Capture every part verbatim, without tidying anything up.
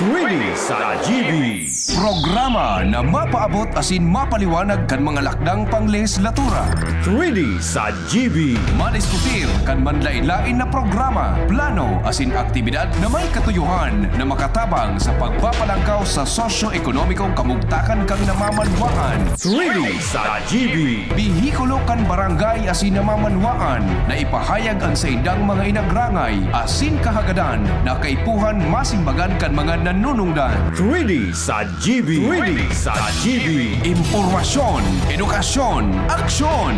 Three D sa G B. Programa na mapaabot asin mapaliwanag kan mga lakdang panglehislatura. Three D sa G B. Madiskutir kan manlaen-laen na programa, plano asin aktibidad na may katuyohan na makatabang sa pagpapalangkaw sa sosyo-ekonomikong kamugtakan kan namamanwaan. Three D sa G B. Bihikulo kan barangay asin namamanwaan na ipahayag an saindang mga inagrangay asin kahagadan na kaipuhan masimbagan kan mga nanunungdan. Three D sa G B. Three D sa G B. Impormasyon, edukasyon, aksyon.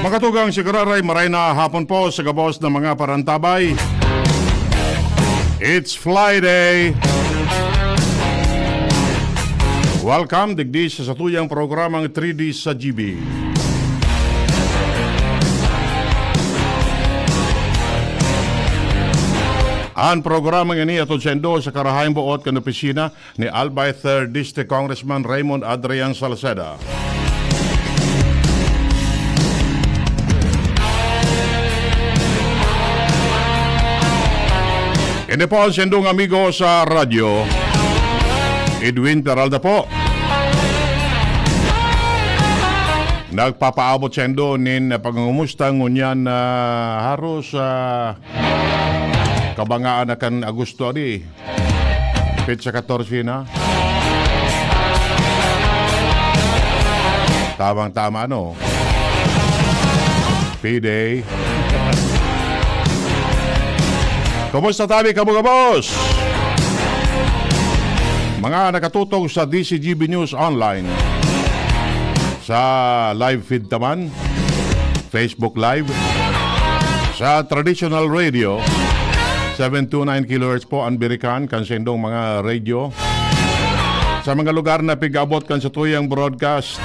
Makatugang si Kararay, maray na hapon po sa gabos ng mga parantabay. It's Friday. Welcome, digdi sa satuyang programang three D sa G B. Ang programang ini atod saindo sa karahayang buot kan opisina ni Albay Third District Congressman Raymond Adrian Salceda. Ini po ang saindong amigo sa radyo, Edwin Peralta po. Nagpapaabot saindo nin pangungumusta ngunyan na haros, ah, kabangaan na kan Agosto, adi. Petsa katorse na. Tamang-tama, no? P-Day. Kumusta tabi, kabugabos? Mga nakatutok sa D C G B News Online. Sa live feed ta man, Facebook Live. Sa traditional radio, seven two nine kilohertz po ang birikan kan saindong mga radio. Sa mga lugar na pig-abot kan satuyang broadcast,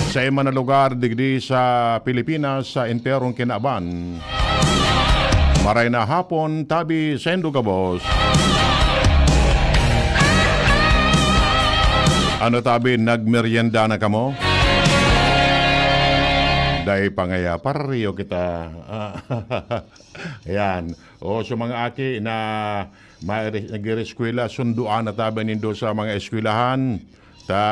sa iba na lugar digdi sa Pilipinas, sa enterong kinaban. Maray na hapon, tabi saindo gabos. Ano tabi, nagmeryenda na kamo? Dai pa ngaya, parariyo kita. Yan. O, sa mga aki na maire-, nag-ireskwela, sunduan na tabi nindo sa mga eskwelahan. Ta,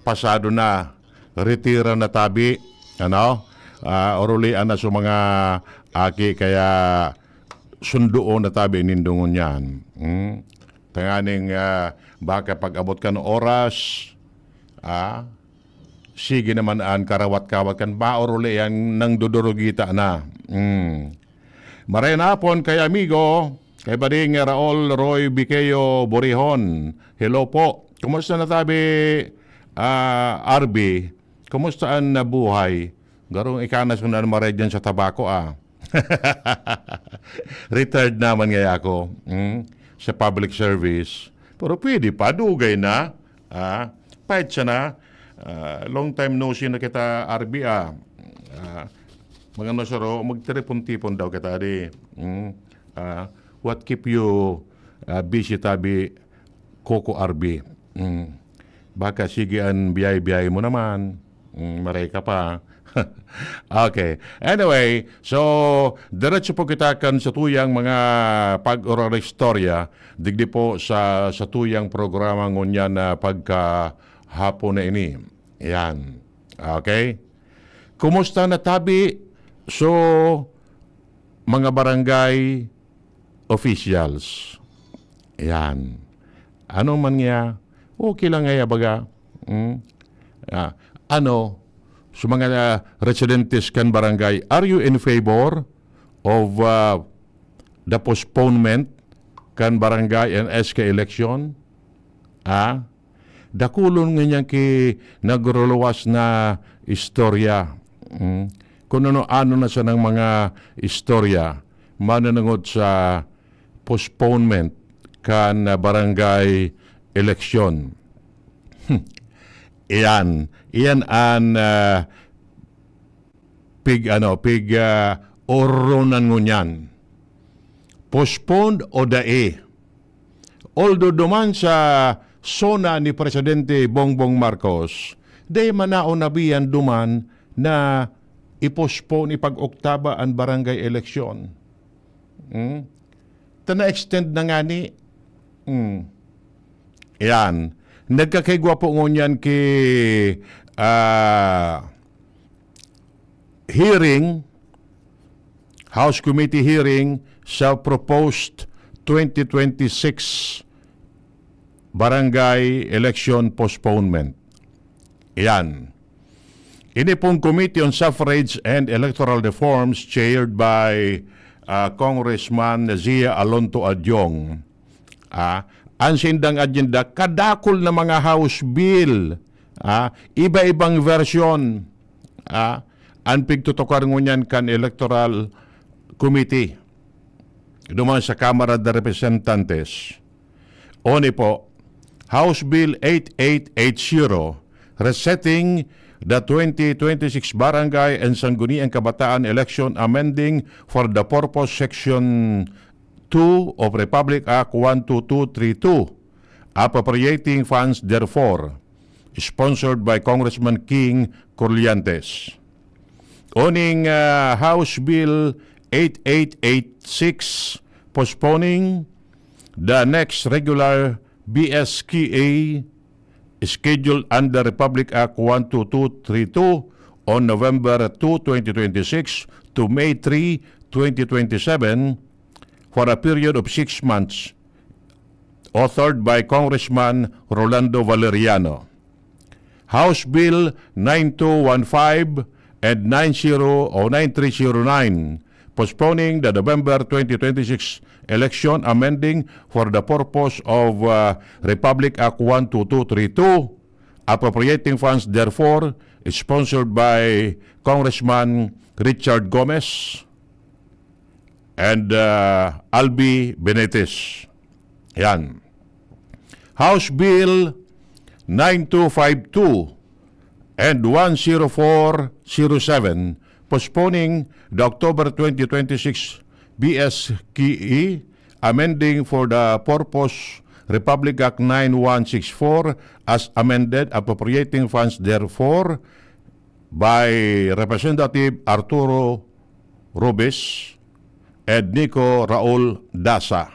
pasado na, retira na tabi, ano? Ah, orulian na sa mga aki, kaya sundoon na tabi nindo ngunyan. Hmm? Tanganing, ah, baka pag-abot kan oras, ah, sige naman an karawat-kawat kan baor uli yan nang dudurugita na. Hmm. Maray na hapon kay amigo, kay Bading Raul Roy Biqueo Borihon. Hello po. Kumusta na tabi, ah, R B? Kumusta an buhay? Garong ikanas ko na maray dyan sa tabako, ah. Retired naman ngaya ako, hmm, sa public service. Pero pwede pa, dugay na. Ah, pahit siya na. Ah, long time no see na kita, R B, ah. Ah, mga nasaro, magtiripon-tipon daw kita, di. Mm. Ah, what keep you, ah, busy tabi, Coco R B? Mm. Baka sige an biyay-biyay mo naman. Mm, maray ka pa. Okay. Anyway, so, diretso po kita kan sa tuyang mga pag-oral istorya, digdi po sa, sa tuyang programa ngunyan na pagkahapon na ini. Yan. Okay? Kumusta na tabi? So, mga barangay officials. Yan. Ano man niya, okay lang nga, baga. Mm? Ah, ano, sa mga, ah, residentes kan barangay, are you in favor of, ah, the postponement kan barangay and S K election? Ah? Dakulon ngunyan ki nagruluwas na istorya. Mm. Kung ano-ano na sanang mga istorya, mananangod sa postponement kan, ah, barangay election. Hmm. Iyan. Iyan an, ah, pig, ano, pig, ah, oronan ngunyan. Postponed o dai? Although duman sa SONA ni Presidente Bongbong Marcos, dai man naonabihan duman na i-postpone, ipag-oktaba an barangay eleksyon. Hmm? Ta na-extend na ngani. Hmm. Yan. Nagkakaigwa po ngunyan ki, ah, hearing, House Committee hearing sa proposed twenty twenty-six barangay election postponement. Yan. Ini pong Committee on Suffrage and Electoral Reforms, chaired by, ah, Congressman Zia Alonto Adiong. Ah, an sindang agenda, kadakul na mga House Bill, ah, iba-ibang version, ah, an pigtutukar ngunyan kan Electoral Committee duman sa Kamara de Representantes. Oni po, House Bill eight eight eight zero, resetting the twenty twenty-six Barangay and Sangguniang Kabataan Election, amending for the purpose Section two of Republic Act one two two three two, appropriating funds therefore, sponsored by Congressman King Colliantes. Oning, ah, House Bill eight eight eight six, postponing the next regular B S K A scheduled under Republic Act one two two three two on November two, twenty twenty-six to May three, twenty twenty-seven for a period of six months, authored by Congressman Rolando Valeriano. House Bill nine two one five and nine zero o nine three zero nine, postponing the November twenty twenty-six election, amending for the purpose of, uh, Republic Act one two two three two, appropriating funds therefore, sponsored by Congressman Richard Gomez and, uh, Albi Benitez. Yan. House Bill nine two five two and one zero four zero seven, postponing the October twenty twenty-six B S K E, amending for the purpose Republic Act nine one six four as amended, appropriating funds therefore, by Representative Arturo Robes and Nico Raul Daza.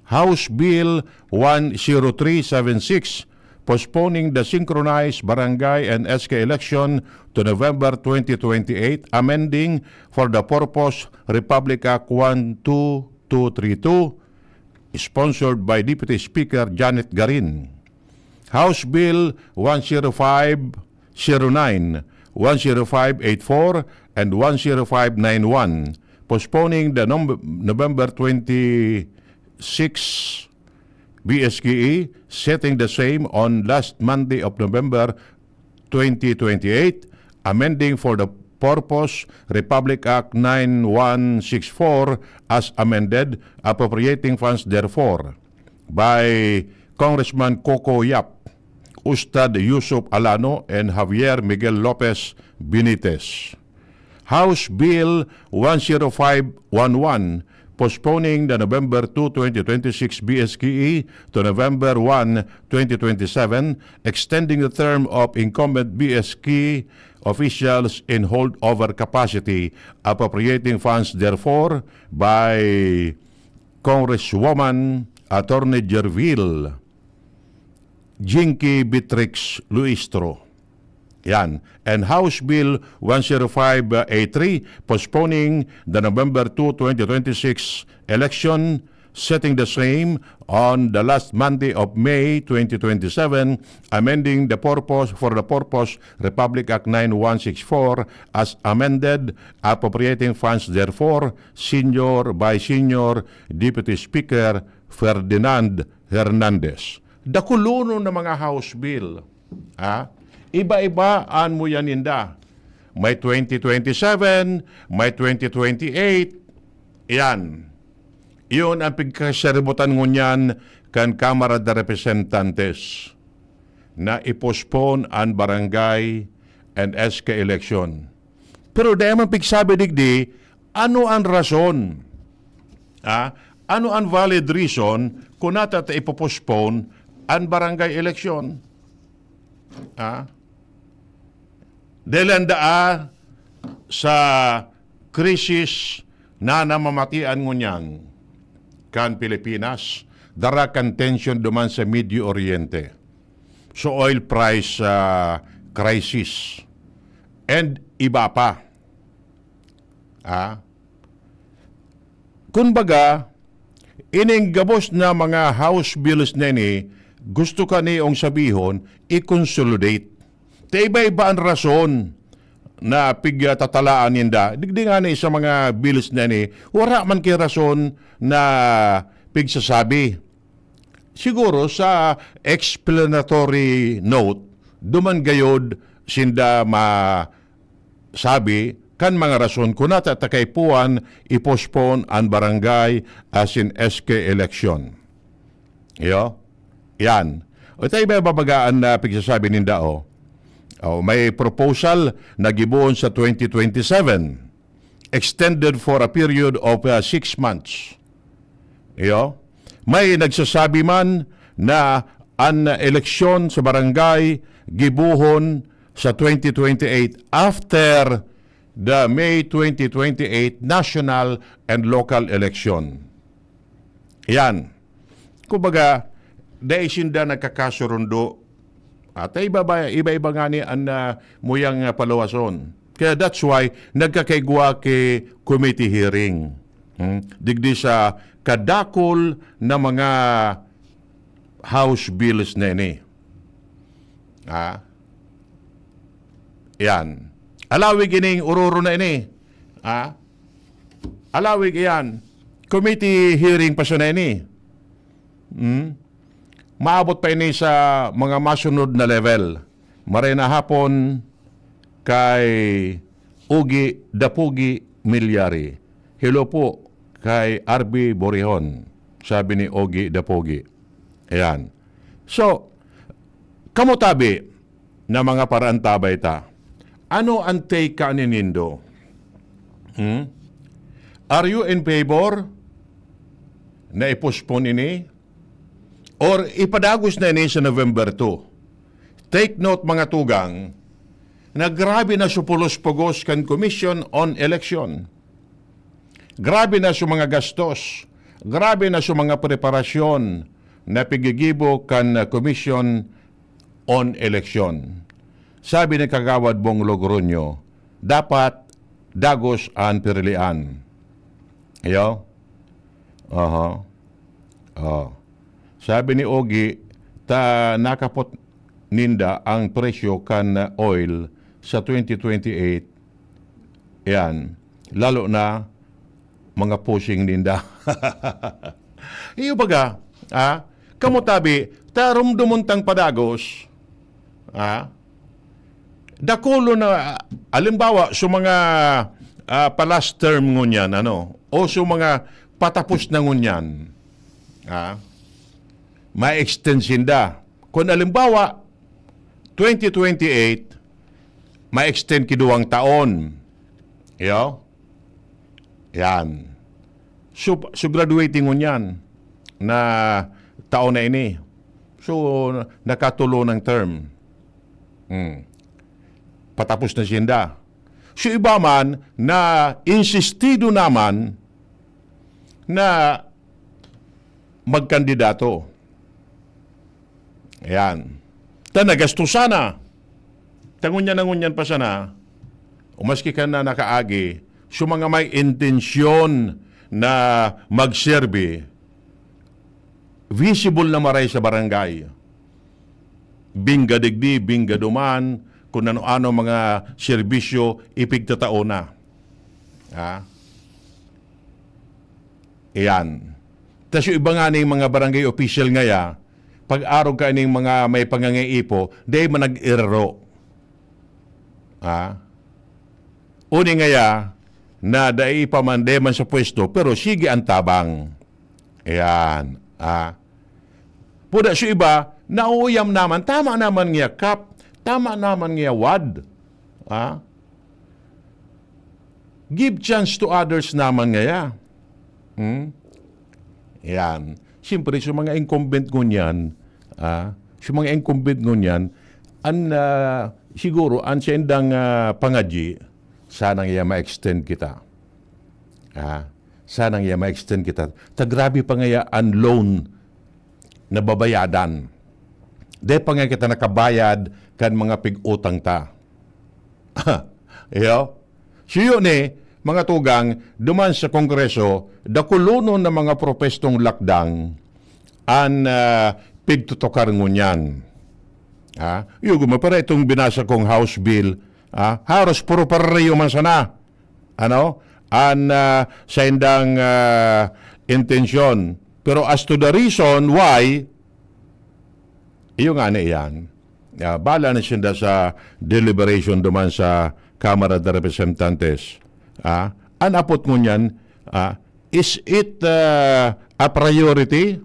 House Bill one zero three seven six, postponing the synchronized barangay and S K election to November twenty twenty-eight, amending for the purpose Republic Act one two two three two, sponsored by Deputy Speaker Janet Garin. House Bill one zero five zero nine, one zero five eight four, and one zero five nine one, postponing the Nom-, November twenty-six B S K E, setting the same on last Monday of November twenty twenty-eight, amending for the purpose Republic Act nine one six four as amended, appropriating funds therefore, by Congressman Coco Yap. Ustad Yusuf Alano and Javier Miguel Lopez Benitez. House Bill one zero five one one, postponing the November two, twenty twenty-six B S K E to November one, twenty twenty-seven, extending the term of incumbent B S K E officials in holdover capacity, appropriating funds therefore by Congresswoman Attorney Gerville Jinky Beatrix Luistro. Yan. And House Bill one zero five A three, postponing the November two, twenty twenty-six election, setting the same on the last Monday of May twenty twenty-seven, amending the purpose for the purpose Republic Act nine one six four as amended, appropriating funds therefore, senior by senior Deputy Speaker Ferdinand Hernandez. Dakulonon na mga House Bill. Ha? Iba-iba an muya ninda. May twenty twenty-seven, may twenty twenty-eight. Yan. Iyon ang pagkasaributan ngunyan kan Kamara de Representantes na i-postpone an barangay and S K election. Pero dai man pigsabi digdi, ano an rason? Ah, ano an valid reason kung nata ta ipo-postpone an barangay election? Ah? Dahil ang daa sa krisis na namamatian ngunyan kan Pilipinas, dara kan tensyon duman sa Medio Oriente, sa oil price, ah, crisis, and iba pa. Ah? Kumbaga, ining gabos na mga house bills na ini, gusto kaniyong sabihon, i-consolidate. Ta iba-iba an rason na pigtatalaan ninda. Digdi ngani sa mga bills na ini, wara man ki rason na pigsasabi. Siguro sa explanatory note, duman gayod sinda masabi kan mga rason kun nata ta kaipuhan i-postpone an barangay asin S K election. Iyo? Yan. O tayo ba babagaan na pigsasabi ninda, oh? Oh, may proposal na gibohon sa twenty twenty-seven, extended for a period of, uh, six months. Iyo? May nagsasabi man na an eleksyon sa barangay gibohon sa twenty twenty-eight after the May twenty twenty-eight national and local election. Yan. Kumbaga, dai sinda nagkakasurundo. At iba-iba, iba-iba ngani an, ah, muyang, ah, paluwason. Kaya that's why nagkakaigwa ki committee hearing. Hmm? Digdi sa kadakol na mga house bills na ini. Ah? Yan. Alawig ining ororo na ini. Ah? Alawig iyan. Committee hearing pa siya na ini. Hmm? Maabot pa ini sa mga masunod na level. Maray na hapon kay Ogie Dapogi Milyari. Hello po kay R B Borihon, sabi ni Ogie Dapogi. Ayan. So, kamo tabi na mga paraantabay ta, ano ang take ka nindo? Hmm? Are you in favor na i-postpone ini? Or ipadagos na ini sa November two? Take note, mga tugang, na grabe na su pulos-pugos kan Commission on Election. Grabe na su mga gastos. Grabe na su mga preparasyon na piggigibo kan Commission on Election. Sabi ni Kagawad Bong Logroño, dapat dagos an pirilian. Iyo? Aha. Oh. Sabi ni Ogie, ta nakapot ninda ang presyo kan oil sa twenty twenty-eight. Yan. Lalo na mga pushing ninda. Iyo baga, ah, kamo tabi, ta rumdomon tang padagos. Ah, dakulo na, alimbawa, sa mga, ah, pa-last term ngunyan, ano, o sa mga patapos na ngunyan, ah, ma-extend sinda. Kung alimbawa, twenty twenty-eight, ma-extend ki duwang taon. Iyo? Yan. So, so graduating ngunyan na taon na ini. So, nakatulo ng term. Hmm. Patapos na sinda. So, iba man na insistido naman na magkandidato. Ayan. Ta nagastusan na. Ta ngunyan na ngunyan pa sana, o maski ka na nakaagi, so mga may intensyon na magserbi, visible na maray sa barangay. Bingga digdi, bingga duman, kung ano-ano mga serbisyo ipigtatao na. Ha? Iyan. Tas yung iba nga ning mga barangay official ngaya, pag-arog ka ning mga may pangangaipo, dai man nag-iraro. Ha? Uni ngaya, na dai pa man, dai man sa pwesto, pero sige ang tabang. Ayan. Ha? Puda sa iba, nauuyam naman, tama naman niya, Kap, tama naman niya, Wad. Ha? Give chance to others naman ngaya. Hmm? Yan. Siyempre, sa mga incumbent ngunyan, ah, sa mga incumbent ngunyan, an, ah, siguro, an saindang, ah, pangadyi, sana ngaya ma-extend kita. Ah, sana ngaya ma-extend kita. Ta grabe pa ngaya an loan na babayadan. Dai pa nga kita nakabayad kan mga pig-utang ta. Iyo? Siyo ni, mga tugang, duman sa Kongreso, dakulonon na mga propestong lakdang an, ah, pigtutukar ngunyan. Ha? Yugo mo, pero itong binasa kong House Bill, ha? Haros puro pareho man sana. Ano? An, ah, saindang, ah, intensyon. Pero as to the reason why, iyo nga na iyan. Ah, bala na sinda sa deliberation duman sa Kamara de Representantes. Ah, an apot ngunyan, ah, is it, ah, a priority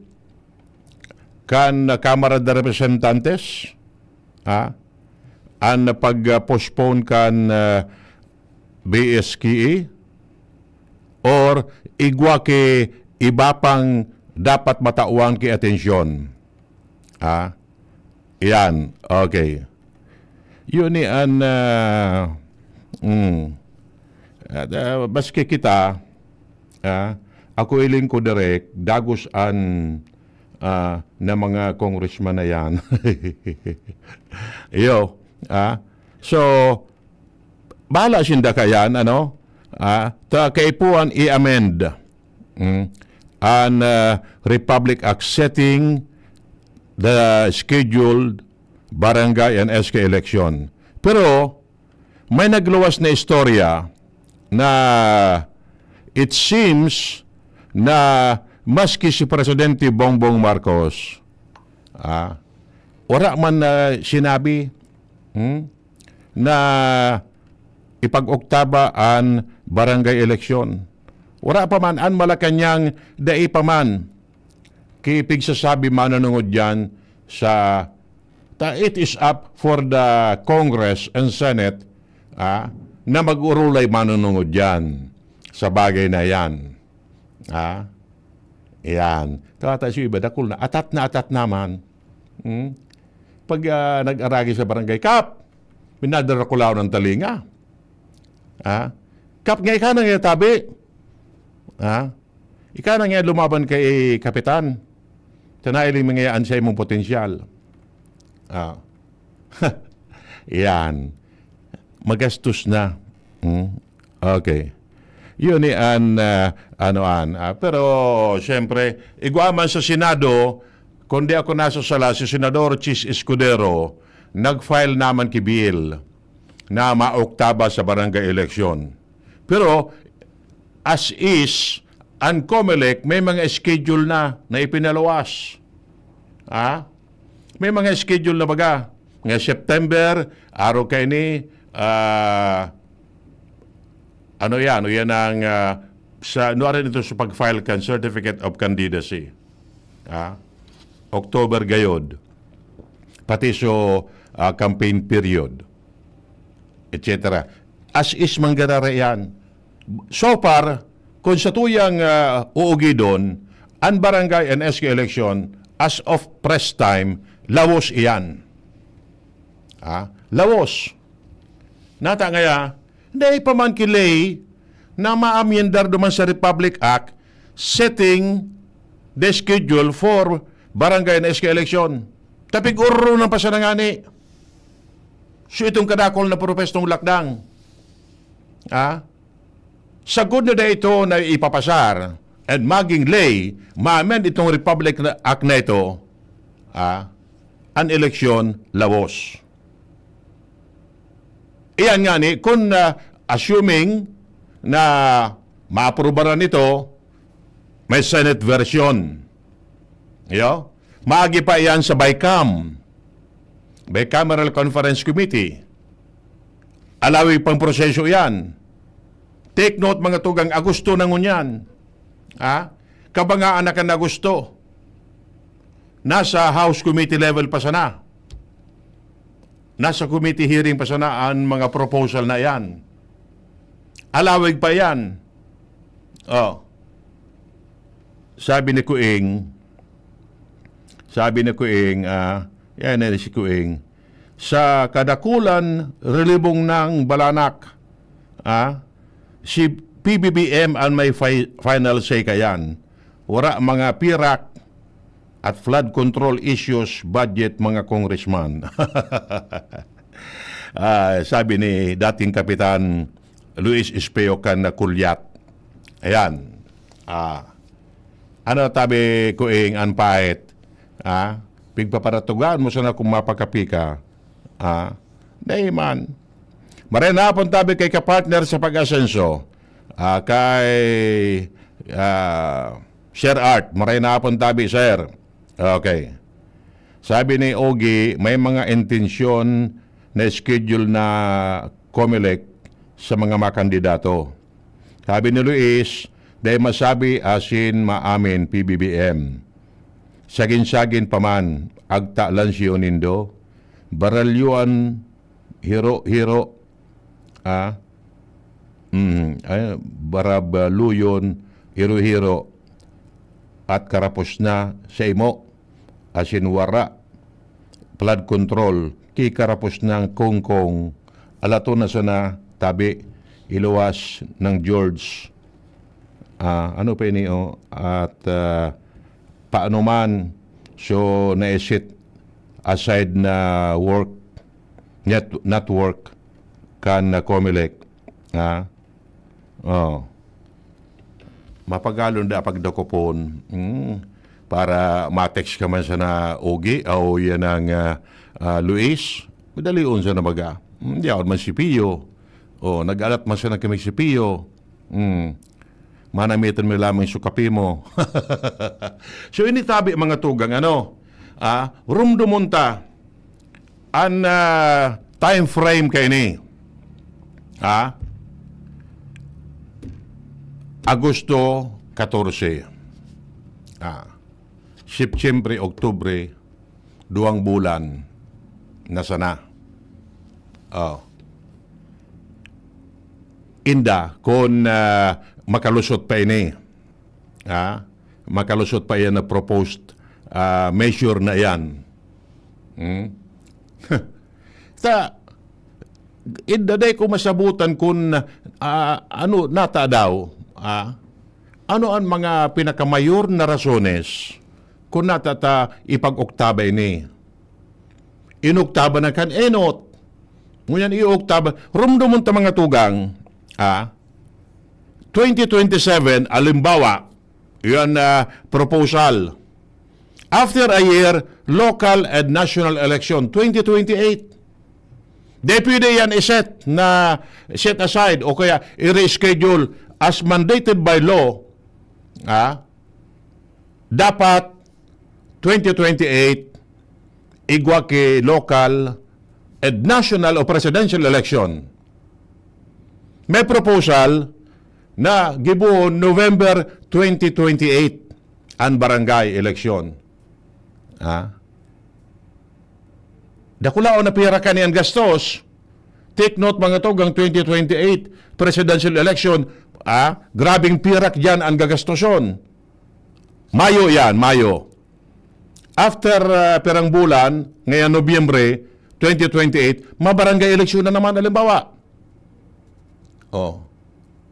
kan Kamara de Representantes? Ah, an pag-postpone kan, ah, B S K E? Or igwa ki iba pang dapat matawan ki atensyon? Ah, iyan. Okay. Yun ni an, ah, mm. At, ah, maski kita, ah, ako hiling ko direk, dagos an, ah, na mga congressman na yan. Iyo, ah. So, bahala sinda kayan, ano? Ah, ta kaipuhan i-amend, mm, an, ah, Republic Act setting the scheduled barangay and S K election. Pero, may nagluwas na istorya na it seems na maski si Presidente Bongbong Marcos, ah, wala man na sinabi, hmm, na ipag-oktaba an barangay eleksyon. Wala pa man an Malacañang, dai pa man ki pigsasabi manunungod diyan sa, ta, it is up for the Congress and Senate, ah, na mag-orolay manunungod diyan sa bagay na yan. Ah, yan. Kaya tayo sa iba, dakul na. Atat na atat naman. Hmm? Pag, ah, nag-aragi sa barangay, "Kap, minadara ko lang ng talinga." Ah? "Kap, nga ikaw na nga tabi." Ah? "Ikaw na nga lumaban kay Kapitan. Tanay lang mga yan sa imong potensyal." Ah. Yan. Magastos na. Hmm? Okay. Yun ni an, ah, ano an. Ah, pero, siyempre, igwa man sa Senado, kung di ako nasasala, si Senador Chiz Escudero, nag-file naman ki bill na maoktaba sa barangay election. Pero, as is, an Comelec may mga schedule na, na ipinaluwas. Ha? May mga schedule na baga. Nga September, araw kaini, ah, ano yan? Ano yan ang, ah, sa, ano rin ito sa pag-file kan Certificate of Candidacy? Ah, October gayod. Pati so, ah, campaign period, et cetera. As is mangyayari yan. So far, kung sa tuyang, ah, uugidon, ang barangay and S K election, as of press time, lawos iyan. Ha? Lawos. Nata ngaya, dai pa man ki ley na maamyendar duman sa Republic Act setting the schedule for barangay and S K election. Tapig-urunan pa sana ngani. So, itong kadakol na propestong lakdang, ah, sagkod na dai ito na ipapasar and maging ley, ma-amend itong Republic Act na ito, ah, an eleksyon lawos. Iyan ngani, kung, ah, assuming na maaprubaran ito, may Senate version. Iyo? Maagi pa iyan sa BICAM, Bicameral Conference Committee. Alawig pang proseso iyan. Take note, mga tugang, Agosto na ngunyan. Ha? Kabangaan na kan Agosto. Nasa House Committee level pa sana. Nasa committee hearing pa sana ang mga proposal na iyan. Alawig pa iyan. Oh. Sabi ni Kuing, sabi ni Kuing, ah, yan na si Kuing, sa kadakulan, relibong ng balanak, ah, si P B B M ang may fi-, final say kayan. Wara mga pirak at flood control issues, budget, mga congressman. Ah, sabi ni dating Kapitan Luis Espeo kan Kulyat. Ayan. Ah, ano tabi, Kuing, an pait? Ah, pigpaparatugaan mo sana kung mapakapi ka. Ah, dai man. Maray na hapon tabi kay kapartner sa pag-asenso. Ah, kay, ah, Sir Art, maray na hapon tabi, sir. Okay. Sabi ni Ogie, may mga intensyon na schedule na Comelec sa mga makandidato. Sabi ni Luis, dai masabi asin maamin P B B M. Sagin-sagin pa man, agta lang siyo nindo. Baralyuan, hiro-hiro, ah, mm, ay, barabaluyon, hiro-hiro, at karapos na sa imo, asin wara, flood control, ki karapos ng kongkong, alato na sana tabi, iluwas ng George. Ah, ano pa ini, oh? At, ah, paano man, so, naisit aside na work, net-, not work, kan, ah, Comelec. Ha? Oh. Mapagalon da pagdakopon. Mm. Para ma-text ka man sana, Ogie, o yan ang, ah, ah, Luis. Madalion sana baga. Mm, di ako man si Pio. Oh, nag-alat man sana kami si Pio. Mm. Manamitan mo lamang yung sukapi mo. So, ini tabi, mga tugang, ano? Ah, rumdumon ta an, ah, time frame kaini. Ah? Agosto katorse. Ah. Septyembre, Oktubre, duwang bulan na sana. Oh. Inda, kun, ah, makalusot pa ini. Ah, makalusot pa iyan na proposed, ah, measure na iyan. Hmm? Sa, inda, dai ko masabutan kun, ah, ano, nata daw, ah, ano ang mga pinakamayor na rasones kun nata ta ipag-oktaba ini. Inoktaba na kan enot. Ngunyan ioktaba, rumdomon ta, mga tugang, ah, twenty twenty-seven, alimbawa, yan, ah, proposal. After a year, local and national election, twenty twenty-eight. Di pwede yan i-set na, set aside o kaya i-reschedule as mandated by law. Ah, dapat twenty twenty-eight, igwa ki local and national o presidential election. May proposal na gibohon November twenty twenty-eight an barangay election. Ha? Dakulaon na pira kani an gastos. Take note, mga tugang, twenty twenty-eight presidential election, ah, grabing pirak diyan an gagastoson. Mayo yan, Mayo. After, ah, pirang bulan, ngayon Nobyembre twenty twenty-eight, mabarangay eleksyon na naman, halimbawa. Oh,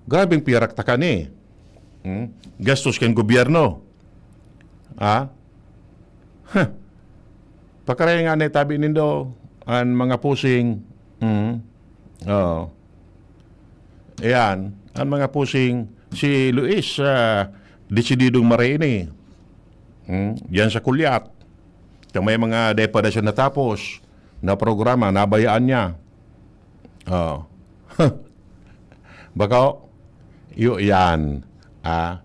grabing pirak ta kani. Hmm? Gastos kan gobyerno. Ah? Huh. Pakaray nga na tabi nindo, an mga pusing. Hmm. Oh. Ayan, an mga pusing, si Luis, ah, desididong maray ini. Hmm? Diyan sa Kulyat. Ito may mga dai pa na siya natapos na programa, nabayaan niya. Oh. Bako? Yu-, yan. Ah.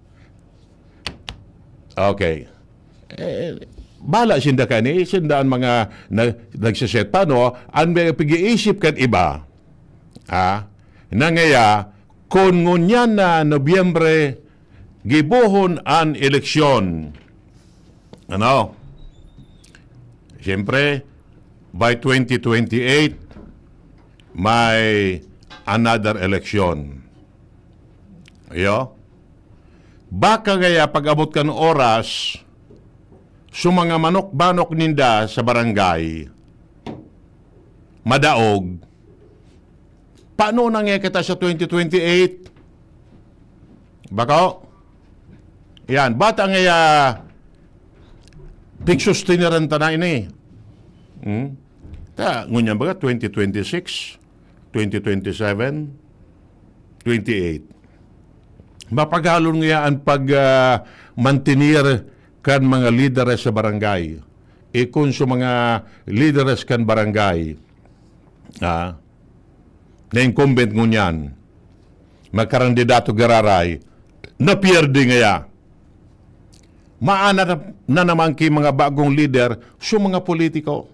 Okay. Eh, bala sinda kani, sinda an mga na, nagse-set pa, no? An mga pag-iisip kan iba, ah, na ngaya, kun ngunyan na Nobyembre, gibohon an eleksyon. Ano? Siyempre, by twenty twenty-eight, may another election. Iyo? Baka kaya pag-abot kan oras, so mga manok-manok ninda sa barangay, madaog, paano na nga kita sa twenty twenty-eight? Bako? Yan, bata nga ya, pigsustineran ta na ini. Hmm? Ta, ngunyan baga, twenty twenty-six, twenty twenty-seven, twenty-eight. Mapagalon nga an pag, ah, mantenir kan mga lideres sa barangay. Ikon sa mga lideres kan barangay, ah, na incumbent ngunyan, magkarandidato giraray, napierde ngaya. Maana na, na naman ki mga bagong lider sa mga politiko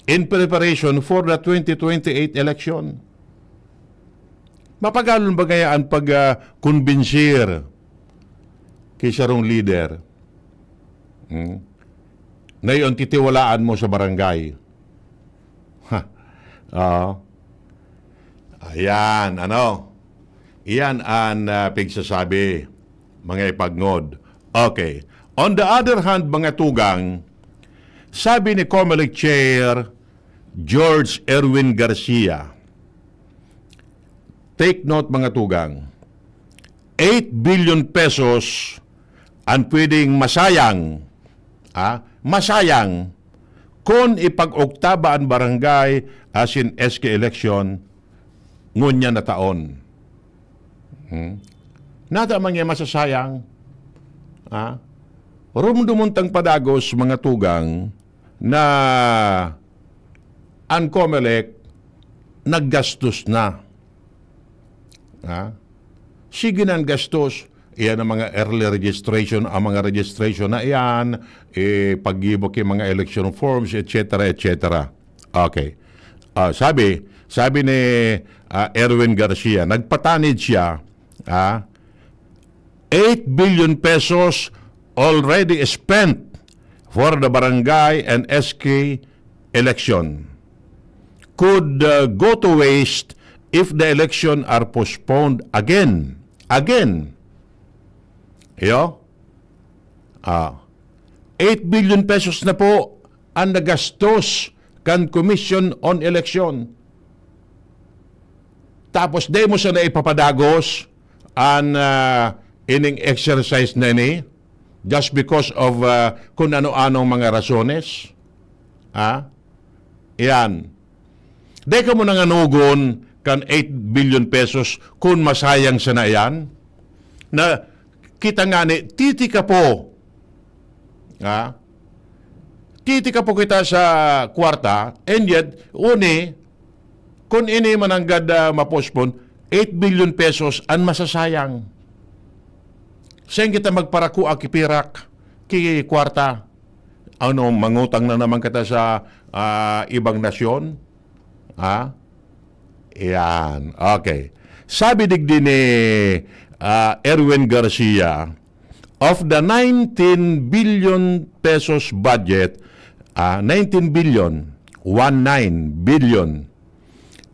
in preparation for the twenty twenty-eight election. Mapagalon ba kaya an pag, ah, konbinsir ki sarong lider? Hmm? Na iyon titiwalaan mo sa barangay. Ha. Oo. Ayan, ano? Iyan an, ah, pigsasabi, mga ipagngod. Okay. On the other hand, mga tugang, sabi ni Comelec Chair George Erwin Garcia, take note, mga tugang, eight billion pesos an pwedeng masayang, ah, masayang kun ipag-oktaba an barangay asin S K election ngunyan na taon. Hmm? Nata man nga masasayang, ah, rumdumon tang padagos, mga tugang, na an Comelec naggastos na. Ha? Sige na an gastos. Iyan ang mga early registration, ang mga registration na iyan, eh, paggibo ki mga election forms, et cetera, et cetera. Okay. Ah, sabi, sabi ni, ah, Erwin Garcia, nagpatanid siya, ah, eight billion pesos already spent for the barangay and S K election could, uh, go to waste if the election are postponed again. Again. Iyo? Ah, eight billion pesos na po ang nagastos kan Commission on Election. Tapos, di mo sana ipapadagos an, ah, ining exercise na ini just because of, ah, kung ano-anong mga rasones. Ha? Iyan. Di ka mo nanganugon kan eight billion pesos kun masayang sana iyan? Na kita ngani, titi ka po. Ha? Titi ka po kita sa kwarta, and yet, uni, kun ini mananggad, ah, ma-postpone, eight billion pesos an masasayang. Sain kita magparakua ki pirak, ki kwarta? Ano, mangutang na naman kita sa, ah, ibang nasyon? Ha? Yan. Okay. Sabi digdi ni, ah, Erwin Garcia, of the nineteen billion pesos budget, Ah, nineteen billion, one nine billion.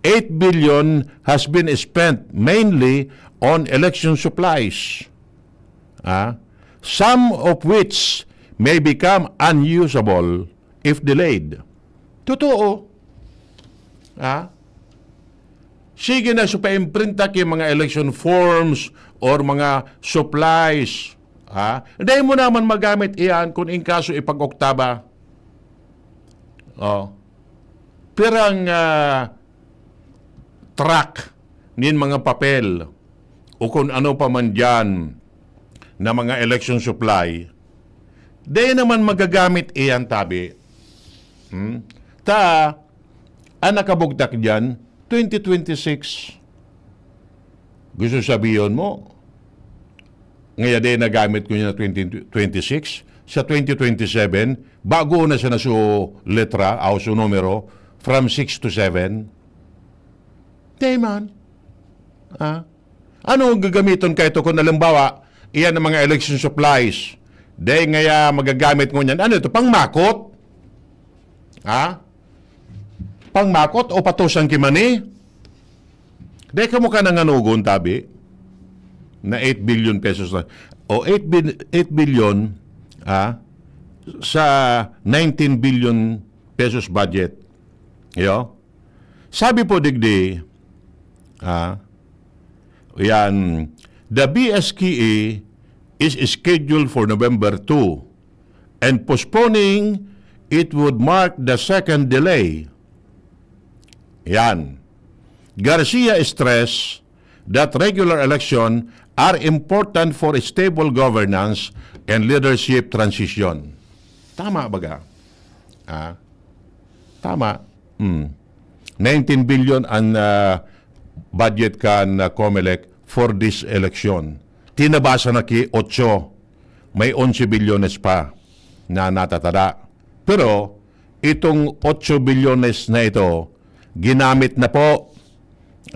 Eight billion has been spent mainly on election supplies, ah, some of which may become unusable if delayed. Totoo. Ah? Sige na, so paimprinta ki mga election forms or mga supplies. Ha? Dai mo naman magamit iyan kung in kaso ipag-oktaba. Oh. Pirang, ah, truck nin mga papel o kung ano pa man diyan na mga election supply, dai naman magagamit iyan, tabi. Hmm? Ta, ang nakabugtak diyan, twenty twenty-six. Gusto sabihon mo, ngaya dai nagamit ko niya twenty twenty-six, sa twenty twenty-seven, bago na siya na su letra, o su numero, from six to seven. Dai man. Ah? Ano ang gagamiton kaito kung halimbawa, iyan ang mga election supplies? Dai ngaya magagamit ngunyan. Ano ito? Pangmakot? Ha? Pangmakot o patusan ki mani? Dai kamo ka nanganugon, tabi? Na eight billion pesos na. O eight bil-, eight billion, ha? Sa nineteen billion pesos budget. Iyo? Sabi po digdi, ha? Yan, the B S K E is scheduled for November two, and postponing it would mark the second delay. Yan. Garcia stressed that regular election are important for stable governance and leadership transition. Tama baga? Ah, tama. Hmm. Nineteen billion ang, ah, budget kan, ah, Comelec for this election. Tinabasa na ki otso. May onse bilyones pa na natatada. Pero itong otso bilyones na ito, ginamit na po,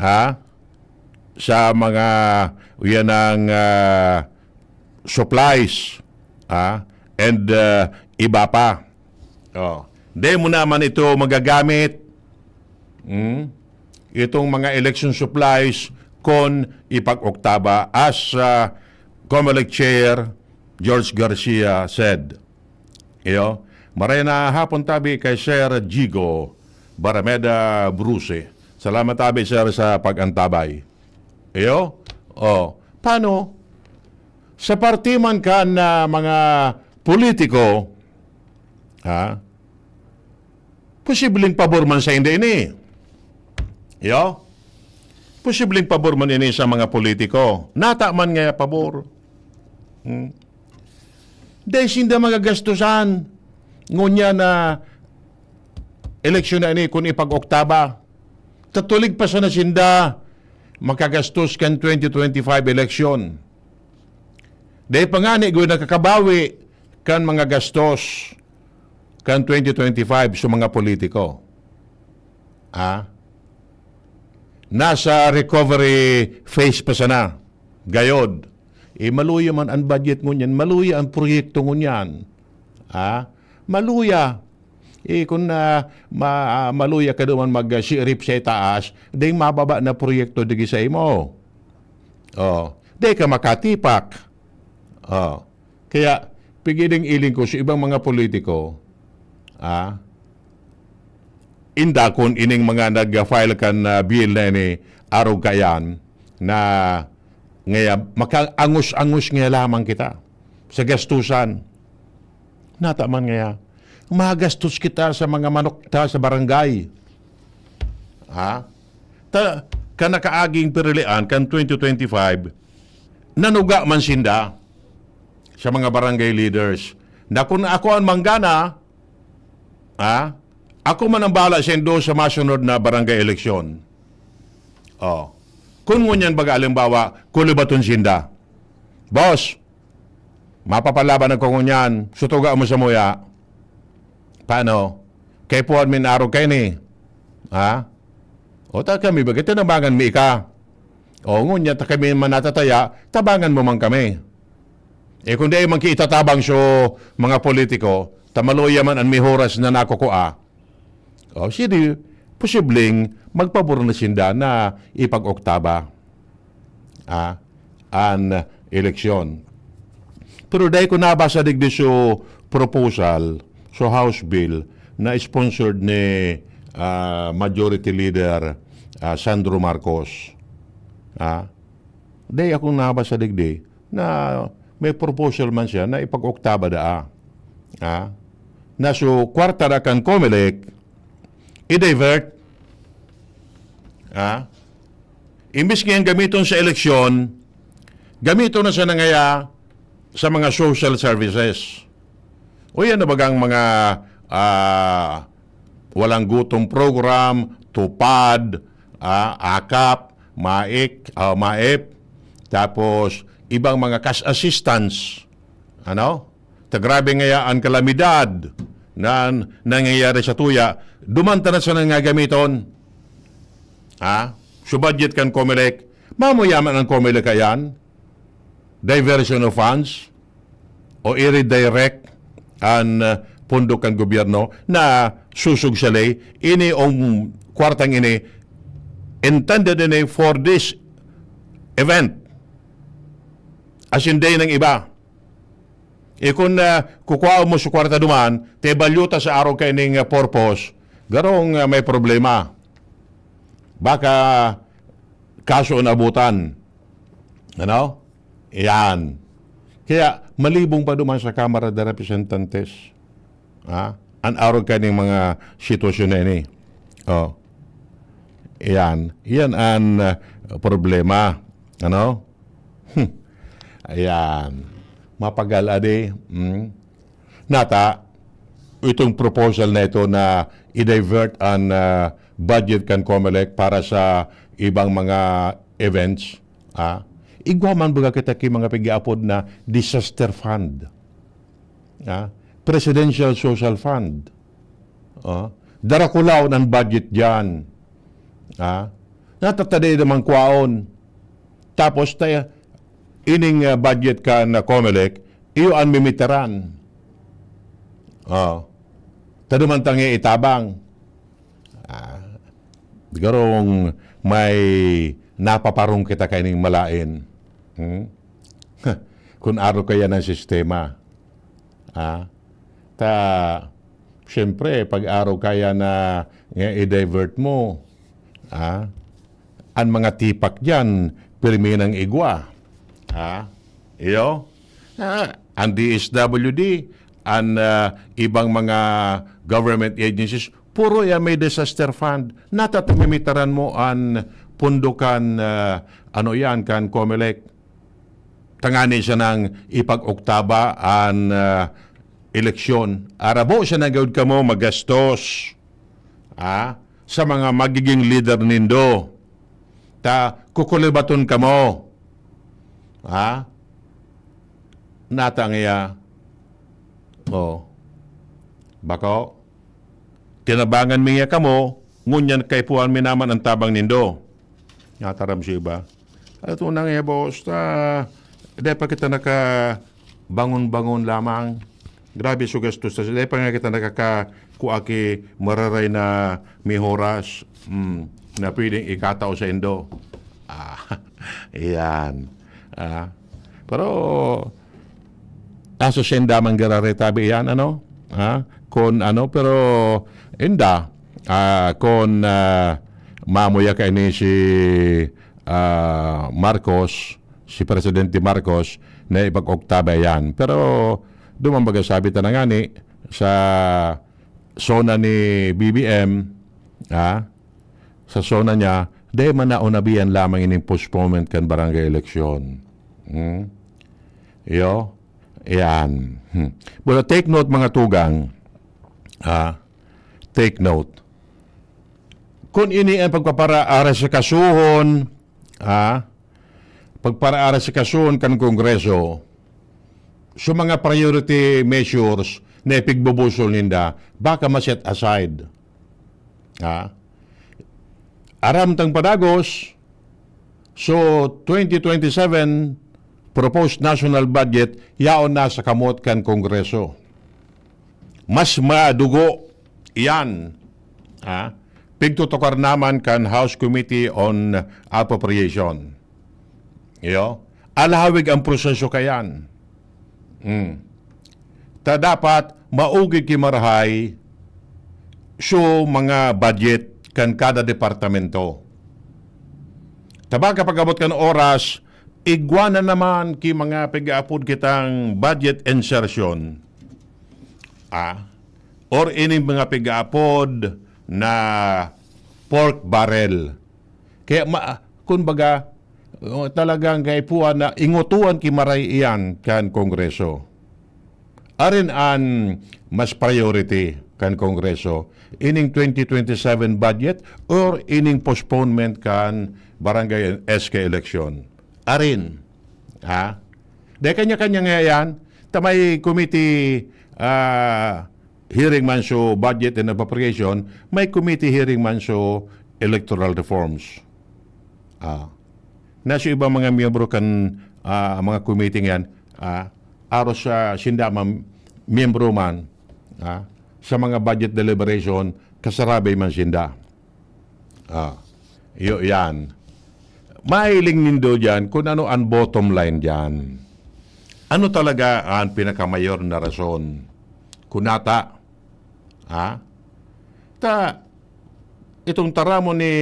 ha, sa mga, yan ang, ah, supplies, ha, and, ah, iba pa. Oh, di mo naman ito magagamit, hmm? Itong mga election supplies kon ipag-oktaba, as, ah, Comelec Chair George Garcia said. Iyo, maray na hapon tabi kay Sir Jigo Barameda Bruce. Salamat tabi, sir, sa pag-antabay. Iyo? Oh, paano? Sa parte man kan, ah, mga politiko, ha? Posibleng pabor man sa hindi ini. Iyo? Posibleng pabor man ini sa mga politiko. Nata man nga pabor. Hmm. Dai sinda magagastusan ngunyan na eleksyon na ini kun ipag-oktaba. Tatulig pa sana sinda makagastos kan twenty twenty-five eleksyon. Dai pa ngani gud nakakabawi kan mga gastos kan twenty twenty-five sa mga politiko. Ah? Nasa recovery phase pa sana. Gayod. Eh, maluya man ang budget ngunyan, maluya ang proyekto ngunyan. Ah? Maluya. Eh, kung, ah, ma-, ah, maluya ka duman mag, ah, sirip sa itaas, dai mababa na proyekto digi sa imo. Oh, dai ka makatipak. Oh. Kaya, pigiling-iling ko sa ibang mga politiko, ah, inda kun ining mga nag-file kan, ah, bill na ini, arog kaiyan, na ngaya, makaangos-angos ngaya lamang kita sa gastusan. Nata man ngaya, magastos kita sa mga manok ta sa barangay. Ha? Ta, kan nakaaging pirilian kan twenty twenty-five, nanuga man sinda sa mga barangay leaders na kun ako an manggana, ha? Ako man ang bahala saindo sa masunod na barangay eleksyon. Oh. Kun ngunyan baga, halimbawa, kulibaton sinda. Boss, mapapalaban ako ngunyan, sutuga mo samuya. Paano? Kaipuhan mi na arog kaini. Ha? O ta kami, baga tinabangan mi ika. O ngunyan ta kami man natataya, tabangan mo man kami. Eh, kung dai man ki itatabang so mga politiko, ta maluya man an mihoras na nakukua, o, sidi, posibleng magpabor na sinda na ipag-oktaba, ah, an eleksyon. Pero dai ko nabasa digdi so proposal, so House bill na sponsored ni, ah, Majority Leader, ah, Sandro Marcos. Ah, dai akong nabasa digdi na may proposal man siya na ipag-oktaba daa. Ah, na so kwarta na kan Comelec, i-divert. Ah, imbis ngayang gamiton sa eleksyon, gamiton na siya na ngaya sa mga social services. O yan na bagang mga, ah, walang gutom program, tupad, ah, akap, maik, ah, maip, tapos ibang mga cash assistance. Ano? Ta grabe ngaya an kalamidad na nangyayari sa tuya, duman ta na sana nga gamiton. Ha? So budget kan Comelec, mamuyaman ang Comelec kayan? Diversion of funds? O i-redirect an, uh, pondo kan gobyerno na susog sa ley? Ini ong kwartang ini, intended ini for this event. Asin dai nang iba. E kun, ah, kukuhaon mo sa kwarta duman, te balyuta sa arog kaining, ah, purpose, garong, ah, may problema. Baka kaso na abutan. Ano? Yan. Kaya malibong pa duman sa Kamara de Representantes. Ha? An arog kaining mga sitwasyon na ini. Oh. Yan. Yan an, ah, problema. Ano? Hmm. Ayan. Mapagal, adi. Hmm. Nata, itong proposal na ito na i-divert an, ah, budget kan Comelec para sa ibang mga events, ah, igwa man baga kita ki mga pag-aapod na disaster fund. Ah, Presidential Social Fund. Ah, darakulaw ng budget diyan. Ah, natatadi naman kwaon. Tapos tayo, ining, ah, budget kan Comelec, iyo an mimitaran. Ah, taduman tangi itabang. Ah, garong may napaparong kita kaining malain. Hmm? Kun aro kaya ng sistema. Ah, ta, siyempre, pag aro kaya na nga i-divert mo, ah, an mga tipak diyan, pirmi nang igwa. Ah, iyo? Ah, an D S W D, an, ah, ibang mga government agencies, puro yan may disaster fund. Natatmimitaran mo an pondo kan, ah, ano yan, kan Comelec. Tangani siya nang ipag-oktaba an, ah, eleksyon. Arabo siya na gawid kamo magastos, ah, sa mga magiging leader nindo. Ta kukulibaton kamo. Ha? Nata ngiya. Oh. Bako? Tinabangan mi ngiya kamo, ngunyan kaipuhan mi naman an tabang nindo. Nataram si iba. Ato na ngiya, boss, ta dai pa kita naka bangon-bangon lamang. Grabe so gastos. Dai pa nga kita nakakakua ki mararay na mihoras. Hmm, na pwedeng ikatao sa indo. Ah, iyan. Ah, pero aso senda man garare tabi iyan, ano? Ah, kon ano, pero inda, ah, kon, ah, mamuya kaini si, ah, Marcos, si Presidente Marcos, na ipag-oktaba yan. Pero, duman baga sabi ta na ngani, sa zona ni B B M, ah, sa zona niya, dai man naunabihan lamang ining postponement kan barangay election. Hmm? Iyo? Yan. Hmm. But take note, mga tugang, ah, take note. Kung ini ang pagpaparaarasikasuhon, ah, pagparaarasikasuhon kan Kongreso, so mga priority measures na ipigbubusol ninda, baka ma-set aside. Ha? Aram tang padagos, so twenty twenty-seven proposed national budget, yaon na sa kamot kan Kongreso. mas madugo iyan, ha? Pigtutukar naman kan House Committee on Appropriation. Iyo, alahawig ang proseso kayan. Hmm. Ta dapat maugid ki marahay so mga budget kan kada departamento. Ta baka pag-abot kan oras, igwa na naman ki mga pig-aapod kitang budget insertion. Ah, or ining mga pig-aapod na pork barrel. Kaya ma-, kun baga, oh, talagang kaipuhan na ingutuan ki maray iyan kan Kongreso. Arin an mas priority kan Kongreso, ining twenty twenty-seven budget or ining postponement kan barangay S K election? Arin, ha? Dahil kanya-kanya nga yan, ta may committee, ah, hearing man so budget and appropriation, may committee hearing man so electoral reforms. Ah. Na so ibang mga miyembro kan, ah, mga committee nga yan, ah, aros sa sinda man, miyembro man, ah, sa mga budget deliberation, kasarabay man sinda. Ah, iyo yan. Mahiling nindo diyan kung ano ang bottom line diyan. Ano talaga ang pinakamayor na rason? Kunata, ha? Ta, itong taramon ni,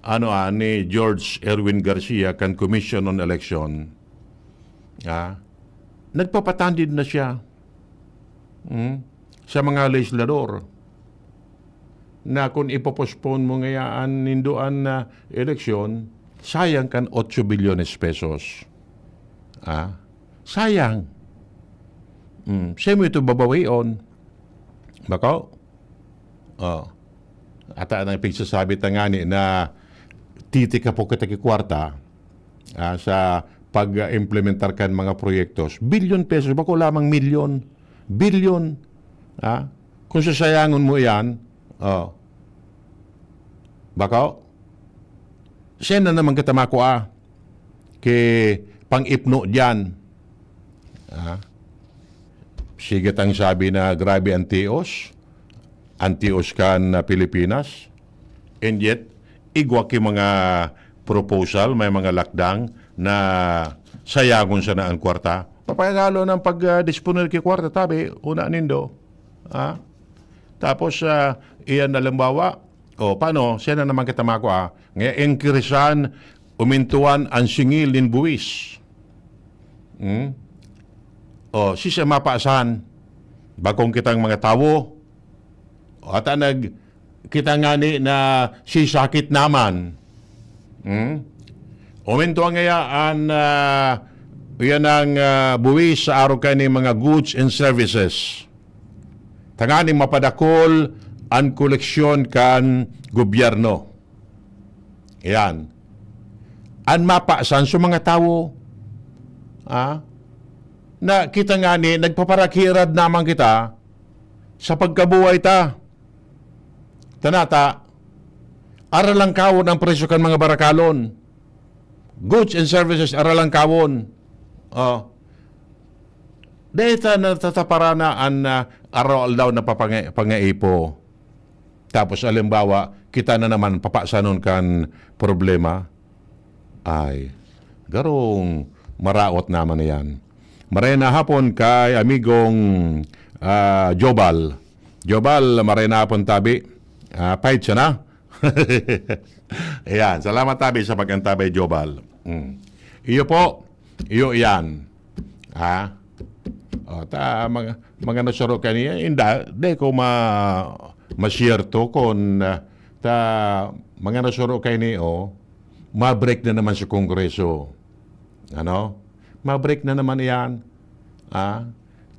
ano, ah, ni George Erwin Garcia kan Commission on Election, ha? Nagpapatandid na siya, hmm, sa mga legislador na kung ipo-postpone mo ngayaan nindo an, ah, eleksyon, sayang kan otso bilyones pesos. Ah, sayang. Hmm, siya mo ito babawion. Bako? Oh. Ata nang pigsasabi ta ngani na titika po kita ki kwarta, ah, sa pag-implementar kan mga proyektos. Bilyon pesos, bako lamang milyon. Bilyon. Ah, kung sasayangon mo iyan, oh, bako? Siya na naman kita makua ki pang-ipno diyan. Ah, sige tang sabi na grabe ang tios, ang tios kan, ah, Pilipinas. And yet, igwa ki mga proposal, may mga lakdang na sayagon sana ang kwarta. Papayagalo ng pag, ah, disponer ki kwarta, tabi, una nindo. Ah? Tapos, ah, iyan halimbawa, o, paano? Siya na naman kita makua. Ngayon, increasean, umintuan ang singil nin buwis. Hmm? O, si siya mapasan. Bakong kitang mga tawo. O, ata nag-, kita ngani na sisakit naman. Hmm? Umintuan ngaya an, ah, yan ang, ah, buwis sa araw kaini mga goods and services. Tanganing mapadakol an koleksyon kan gobyerno. Yan. An mapasan sa mga tawo, ah, na kita ngani, nagpaparakirad naman kita sa pagkabuhay ta. Tanata, aralangkawon ang presyo kan mga barakalon. Goods and services, aralangkawon. Oh. Dahil ta natataparan na an, ah, araw-aldaw na papanga-, pangaipo. Tapos, halimbawa, kita na naman papasanon kan problema. Ay, garong maraot naman na yan. Maray na hapon kay amigong, ah, Jobal. Jobal, maray na hapon tabi. Ah, pahit siya na. Ayan, salamat tabi sa pag-antabay, Jobal. Mm. Iyo po, iyo iyan. Ha? O, ta, mga, mga nasaro kaniya, inda, di ko ma-, masyerto kon, ah, ta, mga nasaro kaniya, o, ma-break na naman sa Kongreso. Ano? Ma-break na naman iyan. Ah?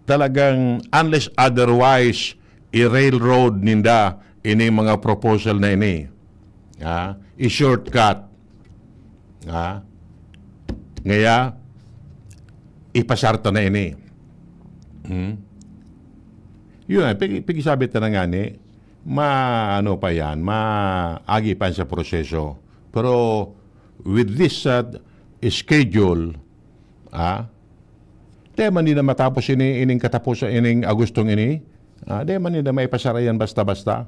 Talagang, unless otherwise, i-railroad ninda ini mga proposal na ini. Ah? I-shortcut. Ah? Ngaya, ipasar ta na ini. Hmm? Yun, pig-, pigisabi ta na ngani, ma-, ano pa yan, maagi pa yan sa proseso. Pero with this, ah, schedule, ah, tema hindi na matapos ini, ining katapusan, ining Agustong ini, Ah, di man nila maipasara yan basta-basta.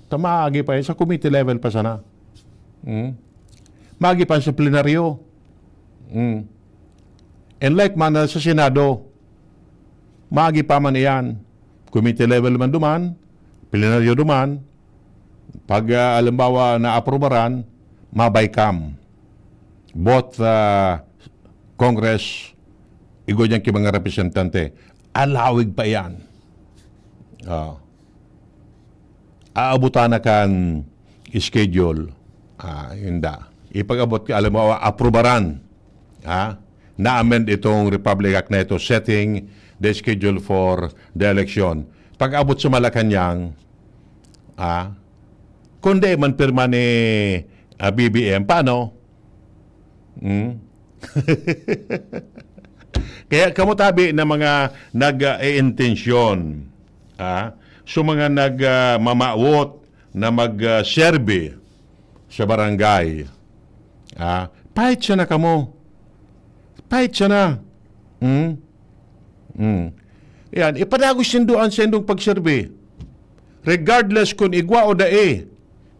Ta maagi pa yan, sa committee level pa sana. Hmm? Maagi pa sa plenaryo. Hmm. And like man sa Senado, maagi pa man iyan. Committee level man duman, plenaryo duman, pag, ah, halimbawa, naaprubaran, mabay kam. Both, ah, Congress, igwa diyan ki mga representante. Alawig pa iyan. Ah. Aabutan na kan schedule. Ah, yun da. Ipag-abot ka, alam mo, aprubaran. Ha? Na-amend itong Republic Act na ito, setting the schedule for the election. Pag-abot sa Malacanang, ah, kung di man pirma ni, ah, B B M, paano? Hmm? Kaya kamo tabi na mga nag-iintensyon, ah, so mga nag, ah, mamawot na mag, ah, serbi sa barangay, ah, pahit siya na kamo. Pahit siya na. Hmm? Hmm. Yan, ipadagos nindo an saindong pagserbi. Regardless kun igwa o dai,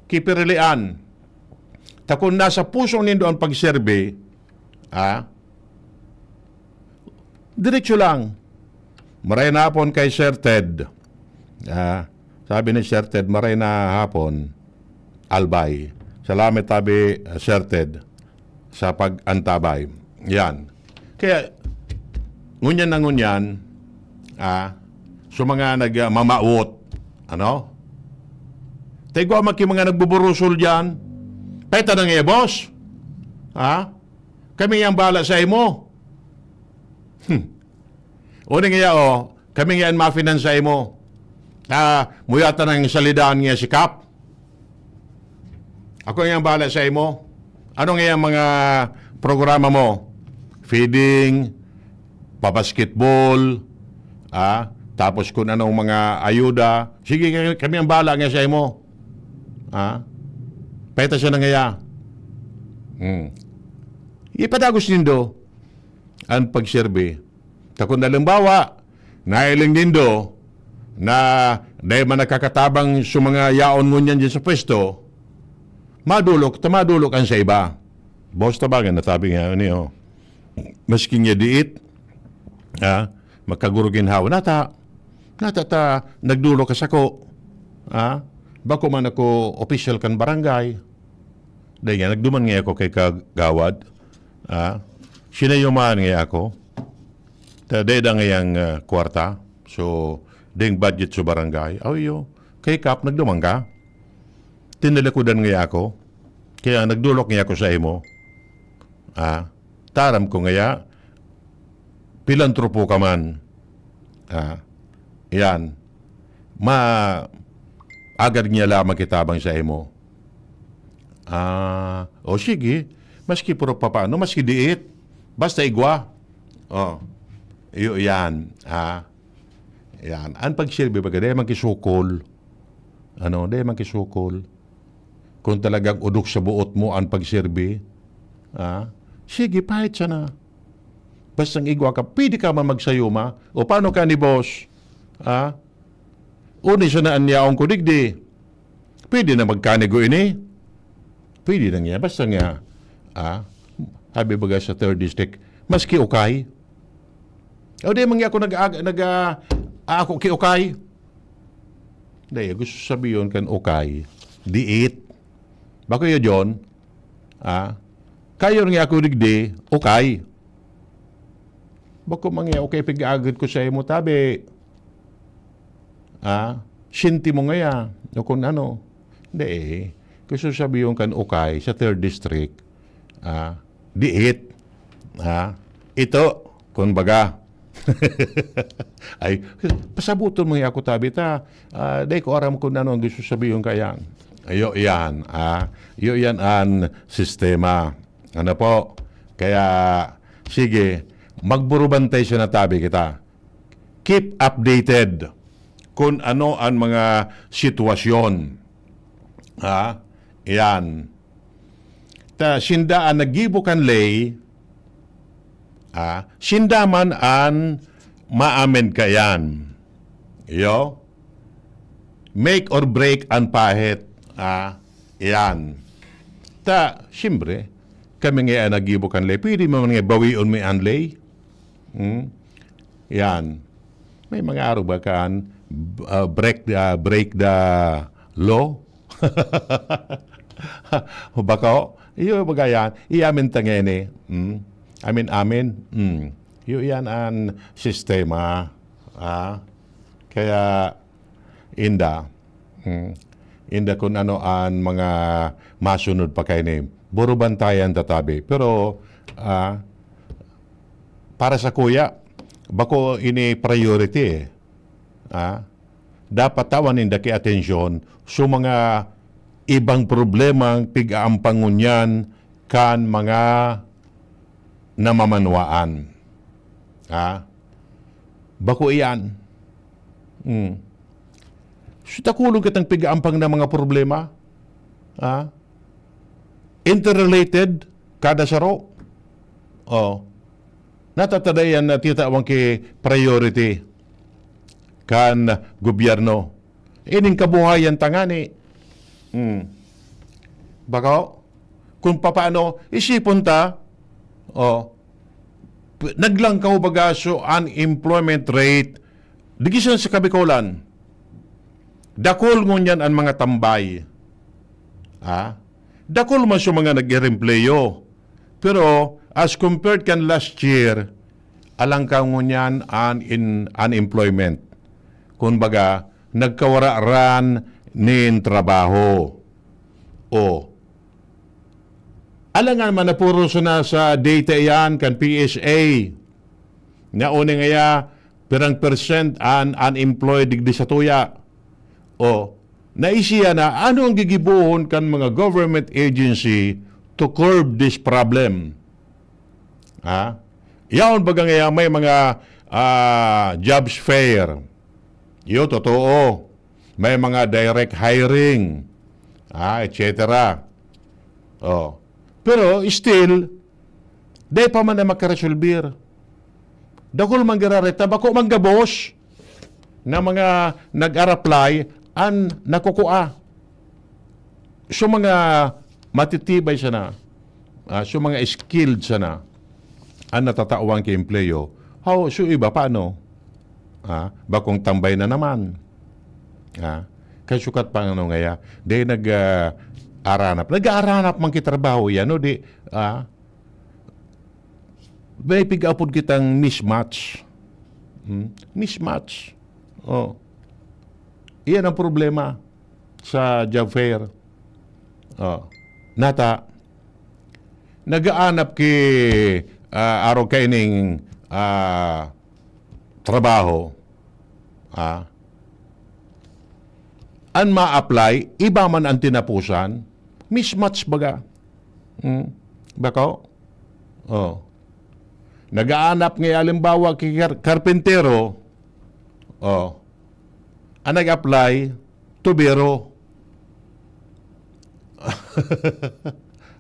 kipirilian. Ta kun nasa puso nindo an pagserbi, ah, diretso lang. Maray na hapon kay Sir Ted. Ah, sabi ni Sir Ted, maray na hapon, Albay. Salamat tabi, Sir Ted, sa pag-antabay. Yan. Kaya, ngunyan na ngunyan, ah, sa mga nagmamawot, ano? Tayo man ki mga nagbuburusol dyan. Peta na nga, boss. Ha? Kami ang bahala sa imo. Hmm. O di nga, oh, kami nga ang mafinansa imo. Ah, muyatan ang salidahan nga si Kap. Ako nga ang bahala sa imo. Ano nga yung mga programa mo? Feeding, pabasketball, ah, tapos kung anong mga ayuda. Sige, kami, kami ang bahala nga sa imo. Ah, peta siya na ngaya. Hmm. Ipadagos nindo ang pagserbi. Ta kun halimbawa, nahiling nindo na dai man nakakatabang sa mga yaon ngunyan dyan sa pwesto, madulok, ta madulok an sa iba. Boss, tabangan na tabi nga, ano, oh. Maski nga diit, ah, magkaguruginhawa. Nata, nata ta, nagdulok ka sako. Ah, bako man ako opisyal kan barangay. Dahil nga, nagduman nga ako kay kagawad. Ah, sinayumahan nga ako. Ta, dai da ngayang, ah, kwarta. So, ding budget sa barangay. Aw, iyo. Kay Kap, nagduman ka? Tinalikudan nga ako. Kaya nagdulok nga ako sa imo. Ah, taram ko ngaya, pilantropo ka man. Ah, yan. Ma, agad niya lamang kitabang sa imo. Ah, o sige. Maski puro papaano, maski diit. Basta igwa. Oh, iyo yan. Ha? Yan. Ang pagserbi, baga, dai man kisukol. Ano, dai man kisukol. Kung talagang udok sa buot mo ang pagserbi, ah, sige, pahit siya na. Basta ang igwa ka, pwede ka man magsayuma. O paano ka ni boss? Ah? Uni siya na an yaon ko digdi. Pwede na magkanigo ini. Pwede na niya. Basta nga, ah, habi baga sa third district, maski ukay. O di, mangi ako nag, nag, ah, ako ki ukay. Dai, gusto sabiyon kan ukay. Diit. Bako iyo, John? Ah? Kayo nga ako digdi, ukay. Bako mangi, okay, pig-agad ko sa imo, tabi. Ah? Sinti mo ngaya, o kung ano. Dai, eh. Gusto sabiyon kan ukay sa third district. Ah? Diit. Ah? Ito, kung baga. Ay, pasabuton mo ako, tabi ta. Ah, dai ko aram kung ano ang gusto sabihin kaya. Iyo yan, ah. Iyo yan ang sistema. Ano po? Kaya, sige, magburubantay siya na tabi kita. Keep updated kung ano ang mga sitwasyon. Ha? Yan. Ta, sinda ang naggibo kan ley, ah, sinda man an ma-amend kaiyan. Iyo? Make or break an pahit. Ah, yan. Ta, siyempre, kami nga an naggibo kan ley, pwede mo man nga bawion mi an ley. Hmm? Yan. May mga aro ba kan, ah, break the, break the law? Bako? Iyo, baga yan. Iamin ta ngeni. Hmm? Amin, amin. Hmm. Iyo yan an sistema. Ah? Kaya, inda. Hmm. Inda kun ano an mga masunod pa kaini. Buro bantayan ta tabi. Pero, ah, para sa kuya, bako ini priority eh. Ah, dapat tawan ninda ki atensyon so mga ibang problemang pig-aampang ngunyan kan mga namamanwaan. Ah, bako iyan. Hmm. So, dakulon kitang pig-aampang na mga problema. Ah, interrelated, kada saro. Oh. Natatadayan na titawan ki priority kan gobyerno. Ining kabuhayan tangani. Hmm. Bako, kung papaano, isipon ta, oh, p-, naglangkaw baga so unemployment rate, digdi sa Kabikolan. Dakul ngunyan an mga tambay. Ha? Dakul man sa mga nag-erempleyo. Pero as compared kan last year, alangkaw ngunyan an in-, unemployment. Kumbaga, nagkawara ran nin trabaho. O. Alangan man na puro sana sa data iyan kan P S A. Nga uni ngaya, pirang percent an unemployed digdi sa tuya. O, naisiya na, ano ang gigibohon kan mga government agency to curb this problem? Ha? Yaon baga ngaya may mga, ah, jobs fair. Iyo, totoo. May mga direct hiring. Ah, et cetera. Oh. Pero still, dai pa man na makaresolbir. Dakul man girareta, bako man gabos na mga nag-ar-apply an nakukua. So, mga matitibay sana, ah, so, mga skilled sana an natatawan ki empleyo. How, so, iba paano? Ah, bakong tambay na naman. Ah, kasukat pa ano ngaya, dai nag, ah, aranap. Nag-aaranap man ki trabaho yan, no? Di, ah, may pig-apod kitang mismatch. Hmm? Mismatch. Oh. Iyan ang problema sa job fair. Oh. Nata, nagaanap ki, ah, arog kaining, ah, trabaho. Ah. An ma-apply, iba man ang tinapusan. Mismatch baga. Hmm. Bako? Oh. Nagaanap nga, halimbawa, ki kar-, karpentero, oh, ang nag-apply, tubero.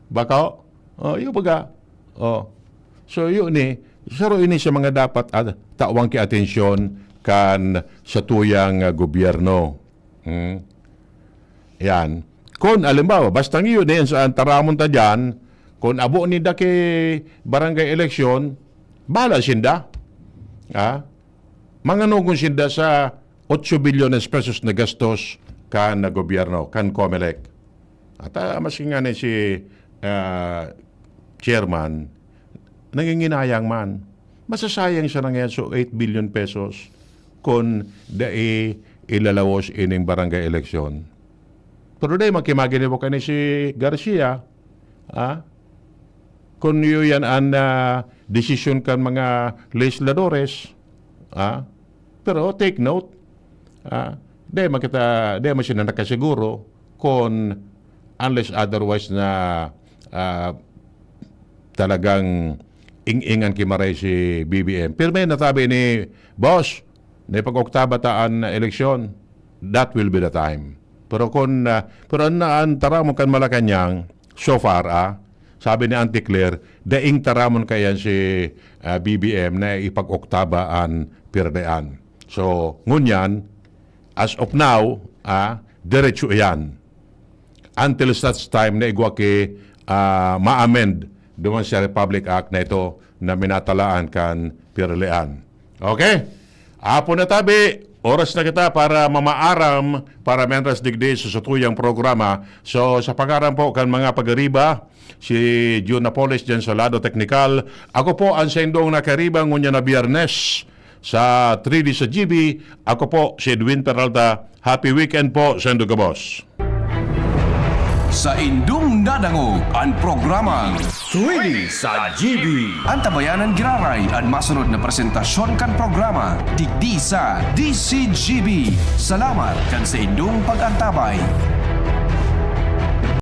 Bako? Oh, iyo baga. Oh. So, iyo ni, saro ini sa mga dapat, ah, tawan ki atensyon kan satuyang, ah, gobyerno. Hmm. Yan. Kun, halimbawa, basta ngayon, eh, sa taramon ta dyan, kun abo ninda ki barangay eleksyon, bahala sinda. Ha? Manganugon sinda sa otso bilyones pesos na gastos kan gobyerno, kan Comelec. At, ah, maski nga ni si, ah, chairman, nanginginayang man. Masasayang siya na ngayon so eight billion pesos kun dai ilalawos ining barangay eleksyon. Pero dai makimaginibo ka ni si Garcia, ah, kun iyo yan an, ah, desisyon kan mga legisladores, ah, pero take note, ah, dai makita, dai man siya nakasiguro kun unless otherwise na, ah, talagang ing-ingan ki maray si B B M. Pero may nasabi ni, "Boss, naipag-oktaba ta an eleksyon." That will be the time. Pero kun, ah, pero an, an taramon kan Malacañang, so far, ah, sabi ni Auntie Claire, daing taramon kaiyan si, ah, B B M na ipag-oktaba an pirdean. So, ngunyan, as of now, ah, diretso iyan. Until such time na igwa ki, ah, ma-amend duman sa Republic Act na ito na minatalaan kan pirilian. Okay? Apo na tabi, oras na kita para mamaaram para mentras digdi sa satuyang programa. So, sa pangaran po kan mga pagariba, si Jun Napoles dyan sa lado teknikal. Ako po ang saindong nakariba ngunyan na Biyernes sa three D sa G B. Ako po si Edwin Peralta. Happy weekend po saindo gabos. Sa indong nadangog an programang three D sa G B. Antabayanan giraray an masunod na presentasyon kan programa digdi sa D C G B. Salamat kan sa indong pag-antabay.